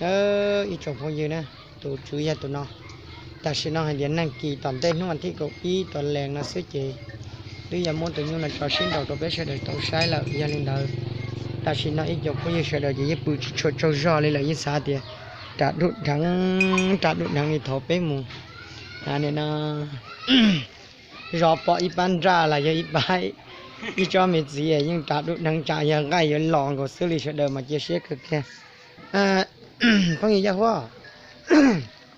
Ib tsoom phooj ywg na, tus tswv yog tus no. Tam sim no hais tias neeg kis tom ntej hnub vas thib kaum ib tuas lees no xwb ces twb yog muab tus nyuj no tso sib nraus rau peb sawv daws tau saib lawm. Yog li ntawd, tam sim no ib tsoom phooj ywg sawv daws ces yeej pw tsis tshua tsaug zog li lawm, yeej xav tias ras dub dheev, ras dub dheev li thaum peb mus, nim no zov pom ib pab nraj los yog ib pab, ib tsob me txiv yeej ras dub dheev, tsam yog nqaij yuav los nkaus xwb li. Sawv daws mas cia siab kawg kiag. Phooj ywg Yaj Huab,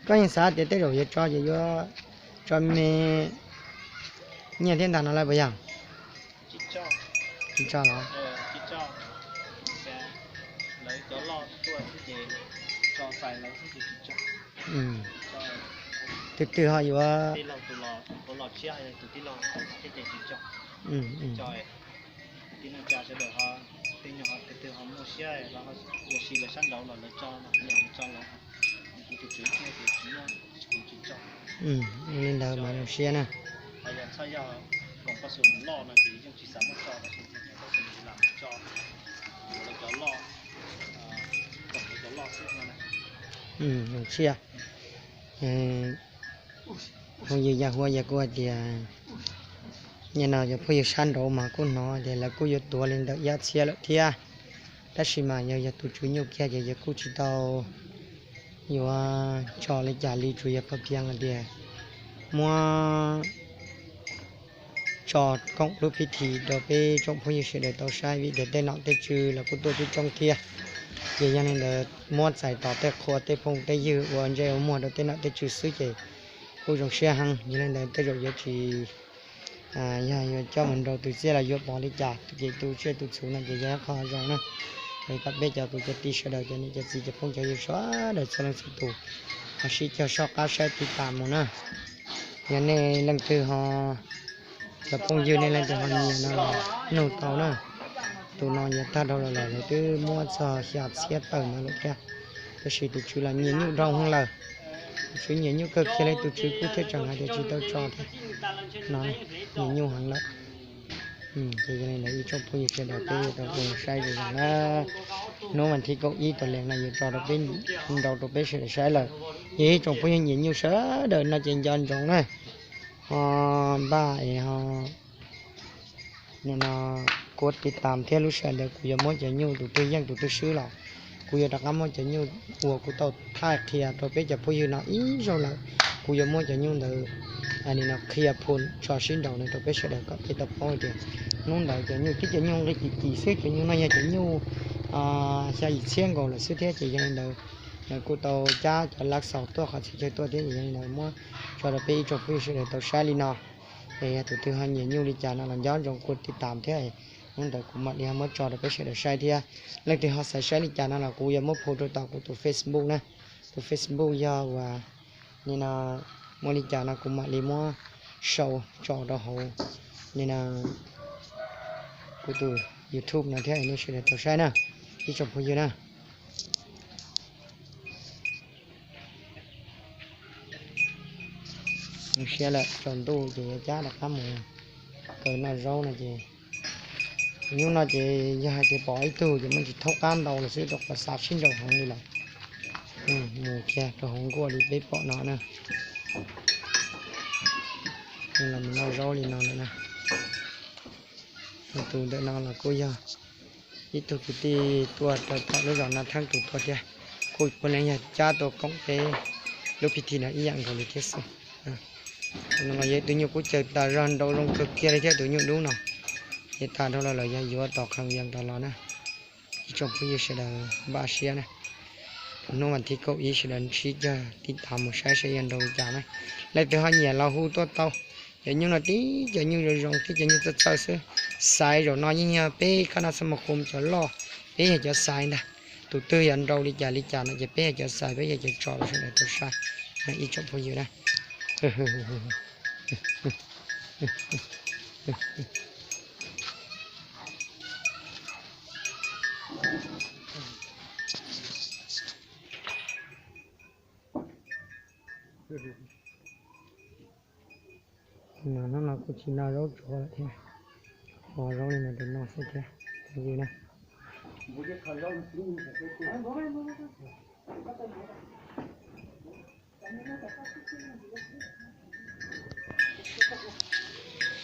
koj yeej xav tias tej zaum yuav tso ces yuav tso me nyiaj thiab ntag no lawm puas yog? Tsis tso los? Twb twg ho yuav, li ntawd mas zoo siab na. Zoo siab. Phooj ywg Yaj Huab yog kuj hais tias, nim no cov phooj ywg sab nraud mas kuj hnov tias lawv kuj yuav tuav li ntawm ib ob txhiab lawm thiab. Tab sis mas yog yog tus tswv nyuj kiag ces yawg kuj tsis tau yuav tso li cas li, tsuas yog pab phiab hais tias muab tso koom lub pib thi rau peb tsoom phooj ywg sawv daws tau saib, vim tias tej nom tej tswv los kuj tuaj coob coob thiab. Ces yog li ntawd muab txais tos tej qhua tej phooj tej ywg ua ntsej ua muag rau tej nom tej tswv xwb ces kuj zoo siab heev. Yog li ntawd tej zaum yuav tsis, yog yuav coj mus nrau tus txiaj los yuav pov li cas ces tus tsiaj tus txhu no ces yog qhov zoo na. Es kom peb cov kwv cov tij sawv daws, cov niam cov txiv cov phooj cov ywg sawv daws txhua leej txhua tus ho sib cog soj qab saib tiv tam mus na. Yog nej leej twg ho, cov phooj ywg nej leej twg ho nyiam no los nug tau na. Tus no nyiam tag dhau los lawm, lawv twb muab txog xya txhiab tawm ntawd lawm thiab. Tab sis tus tswv los nyiam nyuj dhau heev lawm. Tus tswv nyiam nyuj kawg kiag li, tus tswv kuj thiaj tseem hais tias tsis tau tso thiab no, nyiam nyuj heev lawm. Ces yog li ntawd ib tsoom phooj ywg sawv daws peb yuav tau ua saib zoo zoo na. Hnub vas thib kaum ib tuas lees no yuav tso rau peb, nrau rau peb sawv daws saib lawm. Yog ib tsoom phooj ywg nyiam nyuj sawv daws no ces nco ntsoov na, ho npaj es ho nim no kuv tiv tam thiab lub sij hawm ntawd kuv yuav muab cov nyuj tus twg yeej tus twg swb los kuv yuav rov qab muab cov nyuj uas kuv tau thaij qhia rau peb cov phooj ywg no ib zaug lawm. Kuv yuav muab cov nyuj ntawd nim no qhia phoo tso sib nraus no rau peb sawv daws kom peb tau paub tias hnub ntawd cov nyuj twb cov nyuj nqi kim kim xwb, cov nyuj no yog cov nyuj xya yim txhiab nkaus lawm xwb thiab. Ces yog li ntawd lawv kuj tau cab cov lab xaus tuaj qhov txhia chaw tuaj thiab. Ces yog li ntawd muab tso rau peb ib tsoom phooj ywg sawv daws tau saib li no. Es yog tus twg ho nyiam nyuj li cas no los nco ntsoov kuv tiv tam thiab. Hnub ntawd kuv mam li ho muab tso rau peb sawv daws saib thiab. Leej twg ho xav saib li cas no los kuv yuav muab phoo rau tom kuv tus Facebook na. Tus Facebook yog uas nim no muaj li cas no kuv mam li muab sau tso rau hauv nim no kuv tus YouTube no thiab nej sawv daws tau saib na, ib tsoom phooj ywg na. Zoo siab lawm, tsaus ntuj ces yuav cab rov qab mus kaw noj zaub no ces nyuj no ces yog hais tias pom ib tug ces muaj tsis thaub qab ntau los xwb rau qhov xav sib nraus heev li lawm. Mus kiag rau hauv nkuaj li peb pom no na. Los mus noj zaub li no lawm na. Tus ntawm no los kuj yog ib tug kwv tij tuaj rau tom lub zos no theej tus tuaj thiab, kuj puav leej yog cab tuaj koom peb lub pib thi no ib yam nkaus li thiab xwb. Tus no los yog tus nyuj kuj caws tas zog nraus zoo kawg kiag li thiab, tus nyuj dub no. Ces tas dhau los lawm yog yuav tos qhov vias ntawd los na. Ib tsoom phooj ywg sawv daws npaj siab na, hnub vas thib kaum ib sawv daws sib cog tiv tam mus saib seb yuav nrau li cas na. Leej twg ho nyiam los hu tuaj tau. Cov nyuj no tib cov nyuj zoo zoo, tib cov nyuj txawj txawj xwb. Xaiv zaum no yeej yog peb khab noj xab ma khum cov loj, peb yog cov xaiv ntag. Tus twg yuav nrau li cas li cas no ces peb yog cov xaiv, peb yog cov tso rau sawv daws tau saib. Ib tsoom phooj ywg na, hnub no kuj tsis noj zaub tsuav lawm thiab, ho zaub li no tus noj xwb thiab, phooj ywg na. Nws no tom koj tib tug no ntxiv.